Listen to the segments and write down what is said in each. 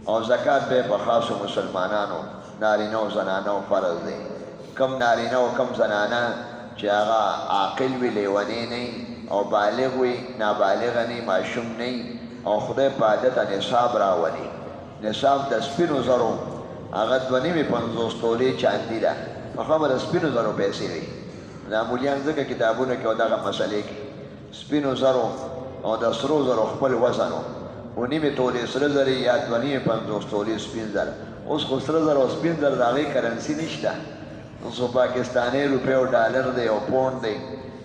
او زکات به په خاصو مسلمانانو نارینه او زنانه فرض دی. کم نارینه او کم زنانه چې هغه عاقل وي، لیونی نه او بالغ وي، نابالغ نه، ماشوم نه، او خدای په عادت نصاب راولي. نصاب د سپینو زرو هغه 2.50 تولې چاندي ده. په خبره سپینو زرو پیسې وي. دا مولیان ځکه کتابونو کې او دغه مسلې کې سپینو زرو او د سرو زرو خپل وزن و نیمې تولې سره زرې یا 2.50 تولې سپین زر. اوس خو سره زر او سپین زر د هغې کرنسي نشته. اوس خو پاکستاني روپۍ او ډالر دی او پونډ دی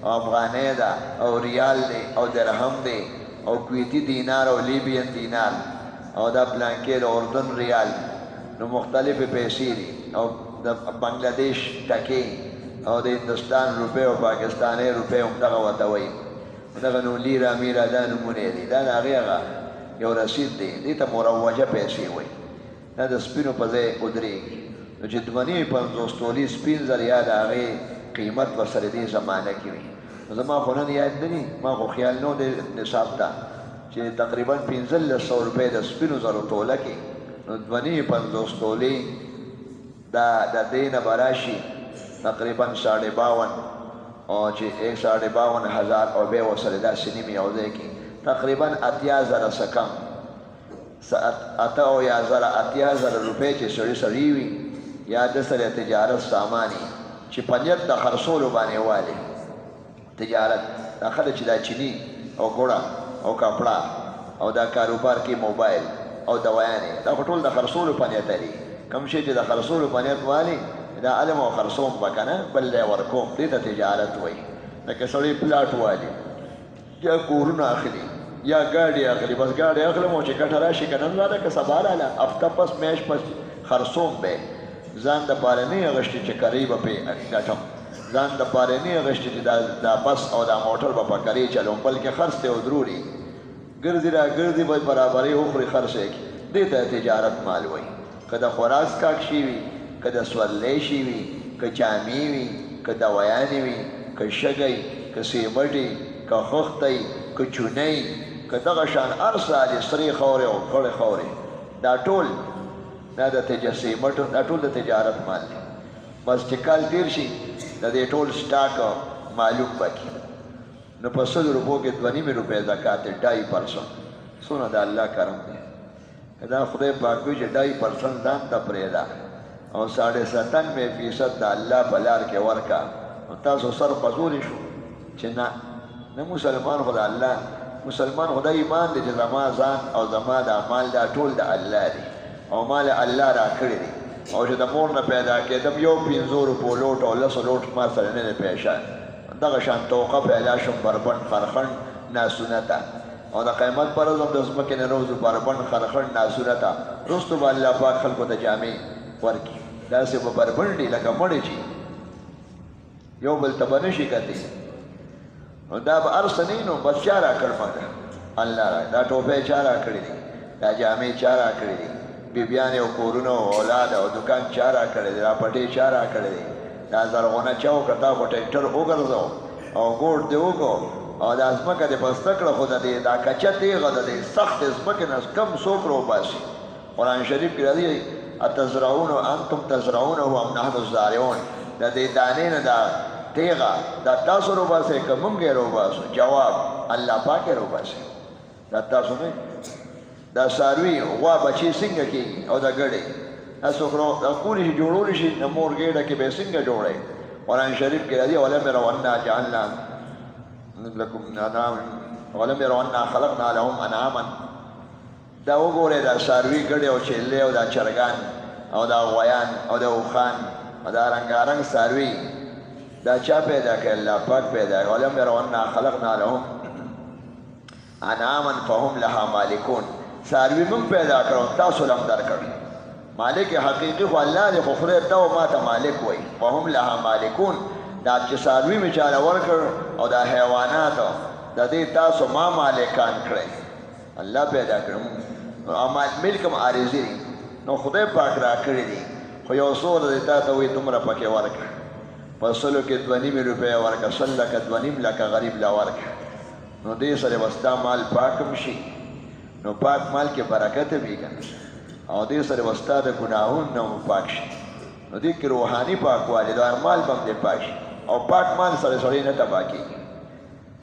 او افغانۍ ده او ریال دی او درهم دی او کویتی دینار او لیبین دینار او دا پلانکې د اردن ریال. نو مختلفې پیسې دي او د بنګلادیش ټکې او د هندوستان روپۍ او پاکستاني روپۍ هم دغه ورته وایي. دغه نو لیرا میرا دا نومونه دي. دا د هغې هغه یو رسید دی، دې ته مروجه پیسې وایي. دا د سپینو په ځای ودرېږي. نو چې 2.50 تولې سپین زر یا د هغې قیمت ورسره دې زمانه کې وي. نو زما خو نن یاد نه دي، ما خو خیال نه و دې نصاب ته چې تقریبا 1500 روپۍ د سپینو زرو توله کې، نو 2.50 تولې دا د دې نه به راشي تقریبا 52.50 او چې 152,500 او بیا ورسره داسې نیمې یو ځای کې تقریبا 80,000 څه کم 88,000 80,000 روپۍ چې سړي سړي وي یا د سره تجارت سامان چې په نیت د خرڅولو باندې والي تجارت. دا خلک چې دا چیني او ګوړه او کپړه او دا کاروبار کې موبایل او دوایانې، دا خو ټول د خرڅولو په نیت لري. کوم شی چې د خرڅولو په نیت والي دا علم او خرڅوم به که نه بل ځای ورکوم، دې ته تجارت وایي. لکه سړی پلاټ والي یا کورونه اخلي یا ګاډي اخلي، بس ګاډي اخلم او چې ګټه راشي که نن راله که سبا راله، هفته پس میاشت پس خرڅوم به. ځان دپاره نه یې اخیستې چې کرۍ به پرې ګټم، ځان دپاره نه یې اخیستې چې دا بس او دا موټر به په کرۍ چلوم، بلکې خرڅ ته ودرولي ګرځي را ګرځي به برابرۍ وخوري خرڅ یې کړي. دې ته تجارت مال وایي. که د خوراک څښاک شي وي، که د سورلۍ شي وي، که جامې وي، که دوایانې وي، که شګی، که سیمټې، که خښتی، که چونۍ، که دغه شان هر څه الې سرې خاورې او خړې خاورې، دا ټول دا د سیمټ دا ټول د تجارت مال دی. بس چې کال تېر شي د دې ټول سټاک معلوم به کړي. نو په 100 روپو کې 2.50 روپۍ زکات دی، 2.5%. څونه د الله کرم دی. که دا خدای پاک وي چې 2.5% ځان ته پرېږده او 97.5% د الله په لار کې ورکړه، نو تاسو سر خوځولی شو چې نه نه مسلمان خو د الله، مسلمان خو دا ایمان دی چې زما ځان او زما دا مال دا ټول د الله دی او مال الله راکړی دی. او چې د مور نه پیدا کېدم یو 5 روپو لوټ او 10 لوټ ما سره نه دی پیشه. دغه شان توقه پیدا شوم بربنډ خرخنډ ناسونته، او د قیامت پر ورځ هم د ځمکې نه روزو بربنډ خرخنډ ناسونته. وروستو به الله پاک خلکو ته جامې ورکړي، داسې به بربنډ لکه مړی چې یو بل ته به نه شي کتلی. نو دا به هر څه نه، نو بس چا راکړ موږ ته؟ الله راکړ. دا ټوپۍ چا راکړې دي؟ دا جامې چا راکړې دي؟ بیبیانې او کورونه او اولاد او دکان چا راکړی دی؟ دا پټې چا راکړی دی؟ دا زرغونه چا وکړه؟ تا خو ټریکټر وګرځو او ګوټ دې وکړو او دا ځمکه دې پسته کړه، خو د دې دا کچه تېغه د دې سختې ځمکې نه کم څوک راوباسي. قرآن شریف کې راځي اتزرعون انتم تزرعونه ام نحن الزارعون. د دې دانې نه دا تېغه دا تاسو راوباسئ که موږ یې راوباسو؟ جواب الله پاک یې راوباسي، دا تاسو نه. دا څاروي غوا بچي څنګه کېږي او دا ګډې دا څوک دا کولی شي جوړولی شي؟ د مور ګېډه کې به یې څنګه جوړوي؟ قرآن شریف کې راځي ولم یروا انا جعلنا لکم انعاما ولم یروا انا خلقنا لهم انعاما. دا وګورئ دا څاروي ګډې او چیلې او دا چرګان او دا غویان او دا اوښان او دا رنګارنګ څاروي دا چا پیدا کړي؟ الله پاک پیدا کړي. ولم یروا انا خلقنا لهم انعاما فهم لها مالکون. څاروي موږ پیدا کړو تاسو له هم درکړ. مالک حقیقي خو الله دی، خو خدای ته او ما ته مالک وایي. فهم لها مالکون. دا چې څاروي مې چاله ورکړ او دا حیوانات د دې تاسو ما مالکان کړئ، الله پیدا کړم. ملک هم عارضي دی، نو خدای پاک راکړي دي. خو یو څو ورځې تا ته وایي دومره پکې ورکړه، په 100 کې 2.50 روپۍ ورکړه، 100 لکه 2.5 لکه غریب له ورکړه، نو دې سره به ستا مال پاک هم شي. نو پاک مال کې برکت وي که نه؟ او دې سره به ستا د ګناهونو نه هم پاک شي. نو دې کې روحاني پاکوالی دا مال به هم دې پاک شي، او پاک مال سره سړی نه تباه کېږي.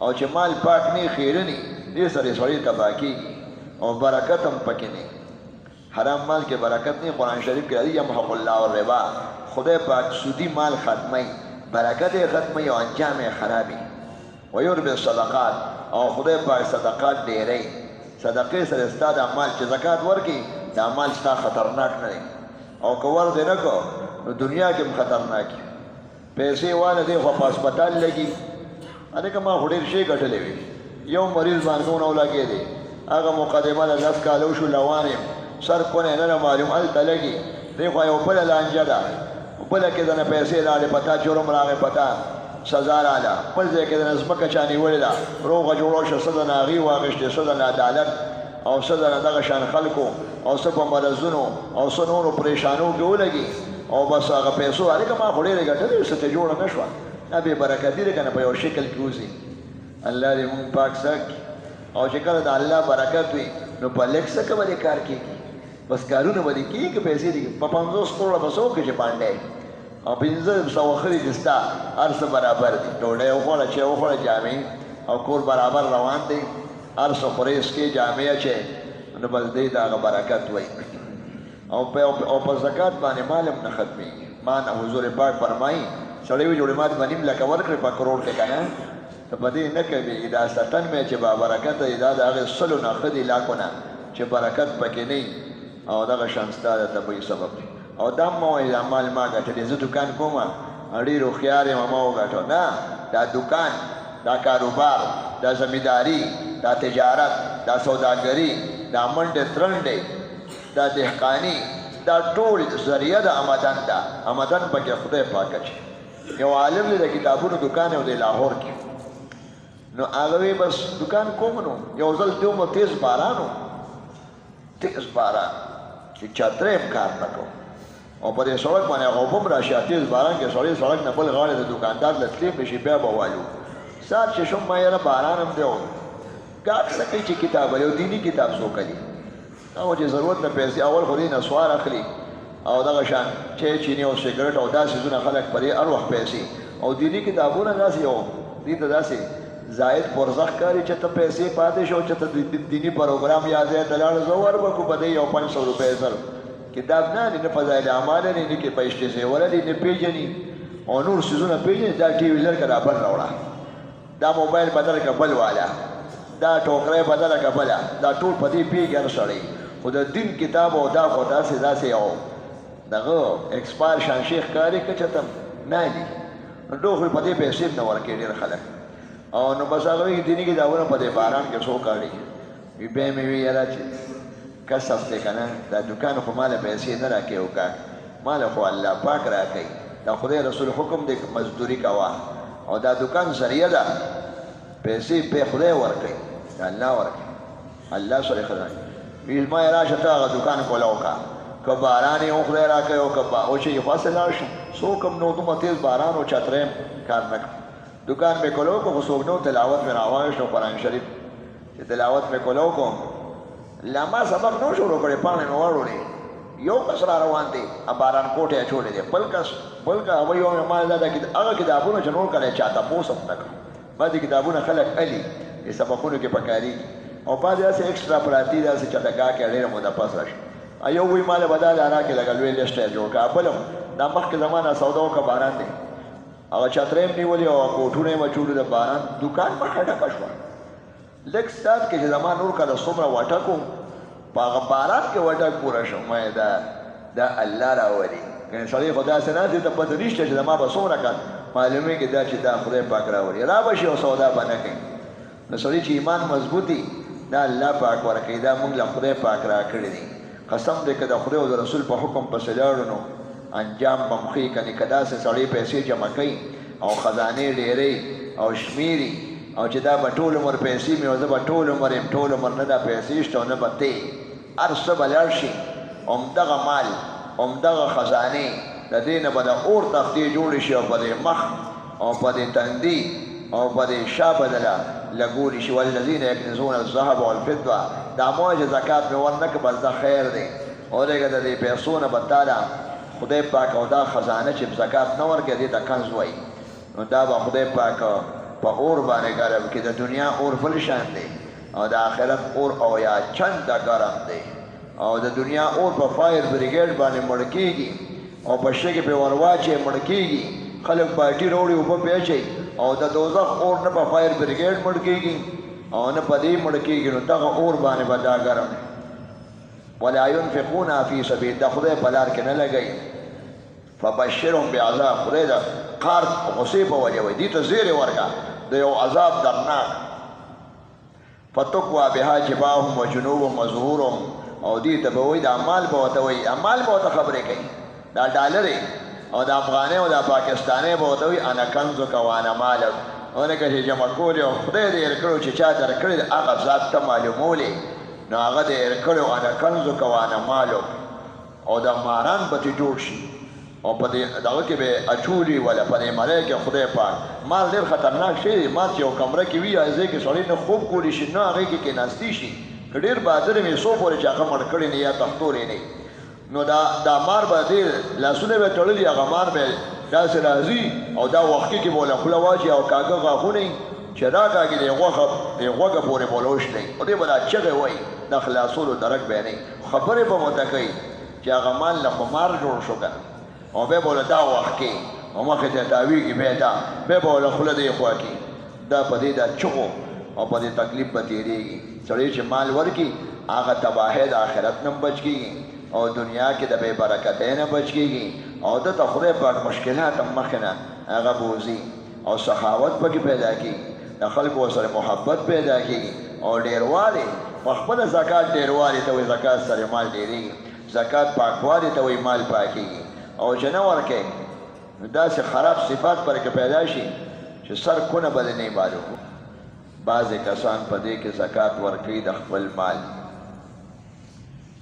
او چې مال پاک نه خیرني، دې سره سړی تباه کېږي او برکت هم پکې نه. حرام مال کې برکت نه. قرآن شریف کې راځي یمحق الله الربا، خدای پاک سودي مال ختموي، برکت یې ختموي او انجام یې خرابي. ویربي الصدقات، او خدای پاک صدقات ډېروي. صدقې سره ستا دا مال چې زکات ورکړي، دا مال ستا خطرناک نه دی، او که ور دې نه کړو نو دنیا کې هم خطرناک وي. پیسې واله دی خو په هسپتال لګي، هلکه ما خو ډېر شی ګټلی وي، یو مریض باندې ونه ولګېدی، هغه مقدمه ده 10 کاله وشو روان یم، سر کونه نه ده معلوم، هلته لګي. دې خوا یو بله لانجه ده، بله کې دنه پیسې لاړې، په تا جرم راغی، په تا سزا راله، بل ځای کې دنه ځمکه چا نیولې ده، روغه جوړه شوه، څه دنه هغې واخیستې، څه دنه عدالت او څه دنه دغه شان خلکو، او څه په مرضونو او څه نورو پریشانو کې ولګي، او بس هغه پیسو هلکه ما خو ډېرې ګټلې، څه ته جوړه نه شوه. دا بې برکتي ده که نه په یو شکل کې وځي. الله دې مونږ پاک ساتي. او چې کله د الله برکت وي نو په لږ څه کې به دې کار کېږي، بس کارونه به دې کېږي، که پیسې دې په 50 کروړه به څه وکړې چې پانډی او 500 ښه دي چې ستا هر څه برابر دي، ډوډۍ وخوړه، چای وخوړه، جامې او کور برابر روان دی، هر څه خورې څکې جامې اچوې، نو بس دې ته هغه برکت وایي. او په زکات باندې مال هم نه ختمېږي. ما نه حضور پاک فرمایي سړی وي جوړې مات به نیم لکه ورکړې په کروړ کې که نه، ته په دې نه کوي دا ستن مې چې با برکته دی، دا د هغې سلو نه ښه دي لاکو نه چې برکت پکې نه وي، او دغه شان ستا د تبعي سبب دی. او دا هم مه وایه دا مال ما ګټلی، زه دوکان کوم ډېر هوښیار یم ما وګټو. نه، دا دوکان، دا کاروبار، دا زمینداري، دا تجارت، دا سوداګري، دا منډې ترنډې، دا دهقاني، دا ټول ذریعه د آمدن ده. آمدن پکې خدای پاک اچوي. یو عالم دی د کتابونو دوکان یې دی لاهور کې، نو هغه وی بس دوکان کوم، نو یو ځل دومره تیز باران و، تیز باران چې چترې هم کار نه کوو، او په دې سړک باندې هغه اوبه هم راشي، تیز باران کې سړی سړک نه بل غاړې د دوکاندار له تللی نه شي، بیا به والو. سهار چې شوم ما یاره باران هم دی، ګاډ څه کوي چې کتاب یو دیني کتاب څوک لري، هغه چې ضرورت نه پیسې اول خو دې نسوار اخلي، او دغه شان چای چیني او سګرټ او داسې څیزونه خلک په دې هر وخت پیسې، او دیني کتابونه داسې یو دې ته داسې زاید پرزخ کاري چې ته پیسې پاتې شو، چې ته دیني پروګرام یا ځای ته لاړ، زه ور به کو په دې یو 500 روپۍ زر کتاب نه نه فضایل اعمال نه نه کې پیسې زیور دي نه پیژني او نور څیزونه پیژني. دا ټي وي لر که دا بل راوړه، دا موبایل بدل که بل والا، دا ټوکری بدله که بله، دا ټول په دې پیږي هر سړی. خو د دین کتاب او دا خو داسې داسې یو دغه اکسپایر شان شیخ ښکاري که چېرته نه دي، نو ډېر خو په دې پیسې هم نه ورکوي ډېر خلک. او نو بس هغه وایي دیني کتابونه په دې باران کې څوک اړي. وي بیا مې وي یاره چې کسب دی که نه، دا دوکان خو ماله پیسې نه راکوي او که ماله خو الله پاک راکوي، دا خدای رسول حکم دی مزدوري کوه، او دا دوکان ذریعه ده، پیسې په خدای ورکوي، دا الله ورکوي، الله سره خدای. وی ما یې راشه ته هغه دوکان کولاو که، که باران یې هم خدای راکوي او که او چې یې خوا لاړ شم، څوک هم نو دومره تېز باران و چترې هم کار نه کړ. دوکان مې کولاو که خو څوک نه و، تلاوت مې راواخیست او قرآن شریف چې تلاوت مې کولاو کو، لا ما سبق نه و شروع کړی، پاڼې مې واړولې، یو کس را روان دی، باران کوټې اچولی دی، بل کس بل کس هغه یو مې ما دا هغه کتابونه چې نور کله چا تپوس هم نه کړ. بعضې کتابونه خلک الي چې سبقونو کې پکارېږي، او بعضې داسې اکسټرا پراتي داسې چټکا کې ډېره موده پس راشي. یو وایي ما له به دا راکړې لږه لوی لسټ یې جوړ کړه، بل هم دا مخکې زما نه سودا وکړه، باران دی، هغه چترې هم نیولې او کوټونه یې اچولي د باران، دوکان مخه ډکه شوه. لږ ساعت کې چې زما نور کله څومره وټک و، په هغه باران کې وټک پوره شو. ما یې دا الله راولي، کنې سړی خو داسې نه دی، ته پته نشته چې زما به څومره کار معلومېږي، دا چې دا خدای پاک راولي، را به شي او سودا به نه کوي. نو سړی چې ایمان مضبوط دا الله پاک ورکوي، دا موږ له خدای پاک راکړي دي. قسم دی که د خدای او د رسول په حکم پسې لاړو نو انجام به مو ښه، کنې که داسې سړی پیسې جمع کوي او خزانې ډېروي او شمېري، او چې دا به ټول عمر پیسې مې او زه به ټول عمر یم، ټول عمر نه دا پیسې شته او نه به ته، هر څه به لاړ شي، همدغه مال همدغه خزانې د دې نه به د اور تختې جوړې شي، او په دې مخ او په دې تندي او په دې شا به دله لګولی شي. والذین یکنزون الذهب والفضة، دا مو چې زکات مې ورنه کړ بس دا خیر دی. اورېږه د دې پیسو نه به تاله خدای پاک او دا خزانه چې زکات نه ورکوې دې ته کنز وایي، نو دا به خدای پاک په اور باندې ګرم کړي. د دنیا اور بل شان دی او د آخرت اور او یا چنده ګرم دی. او د دنیا اور په فایر بریګیډ باندې مړ کېږي او په شګې پې ور واچوي مړ کېږي، خلک پارټي راوړي اوبه پې اچوي، او د دوزخ اور نه په فایر بریګیډ مړ کېږي او نه په دې مړ کېږي. نو دغه اور باندې به دا ګرم. ولا ينفقون في سبيل، د خدای په لار کې نه لګوي. فبشرهم بعذاب، خدای د قار غصې په وجه وایي دې ته زیری ورکړه د یو عذاب درناک. فتکوا بها جباههم وجنوبهم وظهورهم، او دې ته به وایي دا مال به ورته وایي، مال به ورته خبرې کوي، دا ډالرې او دا افغانۍ او دا پاکستانۍ به ورته وایي انا کنزک وانا مالک. ولکه چې جمع کولې او خدای دې ورکړو چې چا درکړی هغه ذات ته معلومولې، نو هغه دې ورکړو انا کنزک وانا مالک. او دا ماران به ترې جوړ شي او په دې دغه کې به اچولي ولا په دې مړۍ کې. خدای پاک مال ډېر خطرناک شی دی. مال چې یو کمره کې وي ځای کې سړی نه خوب کولی شي نه هغې کې کېناستی شي، که ډېر بادر مې څو پورې چې هغه مړ کړی نه یا تښتولی نه، نو دا مار به ډېر لاسونه به تړلي، هغه مار به داسې راځي او دا وخکې کې به له خوله واچوي او کاږه غاښونه یې چې راکاږي د غوښه د غوږه پورې به له وشلوي او دی به دا چغې وایي، د خلاصولو درک به یې نه وي. خبرې به مو ته کوي چې هغه مال له خو مار جوړ شو که نه، او بیا به له دا وخت کې او مخې ته تاویږي، بیا دا بیا به له خوله دې خوا کې دا په دې دا چغو او په دې تکلیف به تېرېږي. سړی چې مال ورکړي هغه تباهۍ د آخرت نه بچ کېږي او دنیا کې د بې برکتۍ نه بچ کېږي، او ده ته خدای پاک مشکلات هم مخې نه هغه بوځي او سخاوت پکې پیدا کېږي، د خلکو سره محبت پیدا کېږي او ډېروالی په خپله زکات ډېروالی ته وایي، زکات سره مال ډېرېږي، زکات پاکوالی ته وایي مال پاکېږي. او چې نه ورکوې نو داسې خراب صفات پر کې پیدا شي چې سر کونه به دې نه معلوم. بعضې کسان په دې کې زکات ورکوي د خپل مال،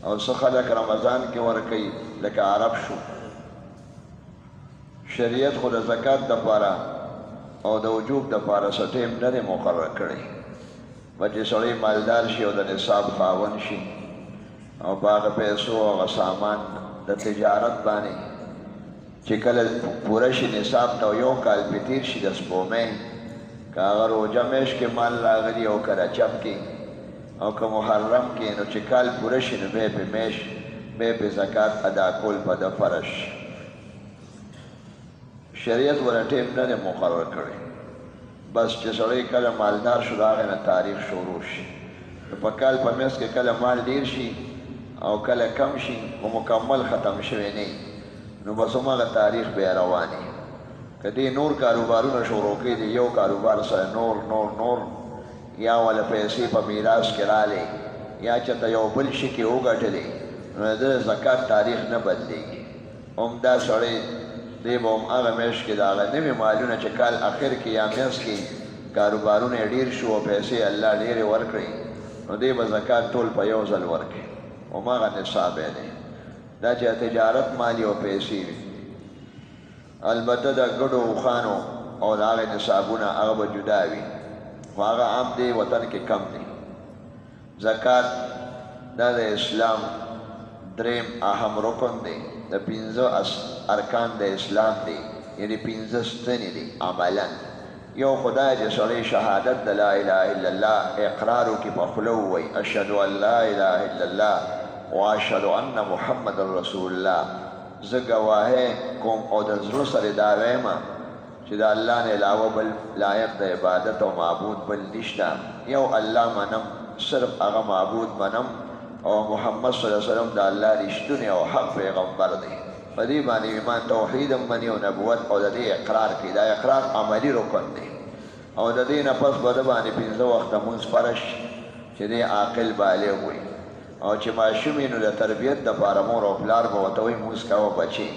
او څه خلک رمضان کې ورکوي لکه عرب شو. شریعت خو د زکات دپاره او د وجوب دپاره څه ټایم نه دی مقرر کړی، بس چې سړی مالدار شي او د نصاب خاوند شي او په هغه پیسو هغه سامان د تجارت باندې چې کله پوره شي نصاب ته یو کال پرې تېر شي د سپوږمۍ، که هغه روژه میاشت کې مال راغلي او که رجب کې او که محرم کې، نو چې کال پوره شي نو بیا پې میاشت بیا پې زکات ادا کول په ده فرض شي. شریعت ولا ټایم نه دی مقرر کړی، بس چې سړی کله مالدار شو د هغې نه تاریخ شروع شي. نو په کال په میاشت کې کله مال ډېر شي او کله کم شي خو مکمل ختم شوی نه، نو بس هماغه تاریخ بیا روان وي. که دې نور کاروبارونه شروع کړي دي یو کاروبار سره نور نور نور، یا وله پیسې په میراث کې رالې یا چېرته یو بل شي کې وګټلې، نو د ده زکات تاریخ نه بدلېږي. همدا سړی دی به هم هغه میاشت کې د هغه نوي مالونه چې کال اخر کې یا میاشت کې کاروبارونه یې ډېر شو او پیسې الله ډېرې ورکړې، نو دی به زکات ټول په یو ځل ورکړي، هماغه نصاب یې دی. دا چې تجارت مالي او پیسې وي، البته د ګډو اوښانو او د هغې نصابونه هغه به جدا وي، خو هغه عام دی وطن کې کم دی. زکات دا د اسلام دریم اهم رکن دی، د پنځه ارکان د اسلام دی، یعنی پنځه ستنې دي عملا. یو خدای چې سړی شهادت د لا اله الا الله اقرار وکړي، په خوله ووایي اشهد ان لا اله الا الله واشهد ان محمد رسول الله، زه ګواهی کوم او د زړه سره دا وایم چې د الله نه علاوه بل لایق د عبادت او معبود بل نشته، یو الله منم، صرف هغه معبود منم، او محمد صلی الله علیه وسلم د الله رښتونی او حق پیغمبر دی. په دې باندې ایمان توحید هم مني او نبوت او د دې اقرار کوي. دا اقرار عملي رکن دی. او د دې نه پس به ده باندې پنځه وخته مونځ فرض شي چې دی عاقل بالغ وي، او چې ماشوم یې نو د تربیت دپاره مور او پلار به ورته وایي مونځ کوه بچې.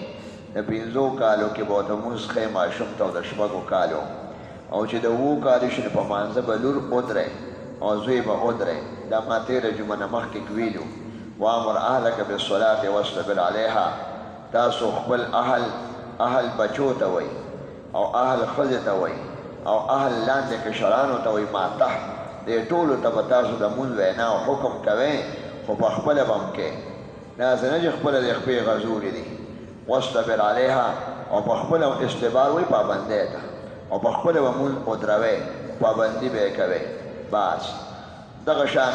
د پنځو کالو کې به ورته مونځ ښیي ماشوم ته، او د شپږو کالو، او چې د اوو کالو شي نو په مانځه به لور ودرئ او زوی به ودرئ. دا ما تېره جمعه نه مخکې ویلو، وامر اهلک بالصلاة واصطبر علیها. تاسو خپل اهل بچو ته وایي، او اهل ښځې ته وایي، او اهل لاندې کشرانو ته وایي، ما تحت دې ټولو ته به تاسو د مونځ وینا او حکم کوئ، خو په خپله به هم کوئ. داسې نه چې خپله دې خپې غځولې دي. واصطبر علیها، او په خپله استبار وایي پابندۍ ته، او په خپله به مونځ ودروې، پابندي به یې کوې. بس دغه شان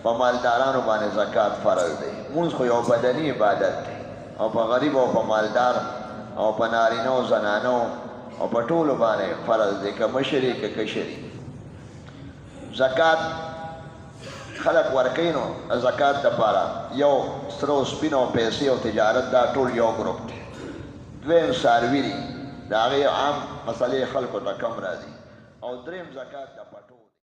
په مالدارانو باندې زکات فرض دی. مونځ خو یو بدني عبادت دی، او په غریب او په مالدار او په نارینه او زنانو او په ټولو باندې فرض دی، که مشر یې که کشر یې. زکات خلک ورکوي، نو زکات دپاره یو سره او سپین او پیسې او تجارت دا ټول یو ګروپ دی. دویم څاروي دي، د هغې عام مسئلې خلکو ته کم راځي، او دریم زکات د پټو.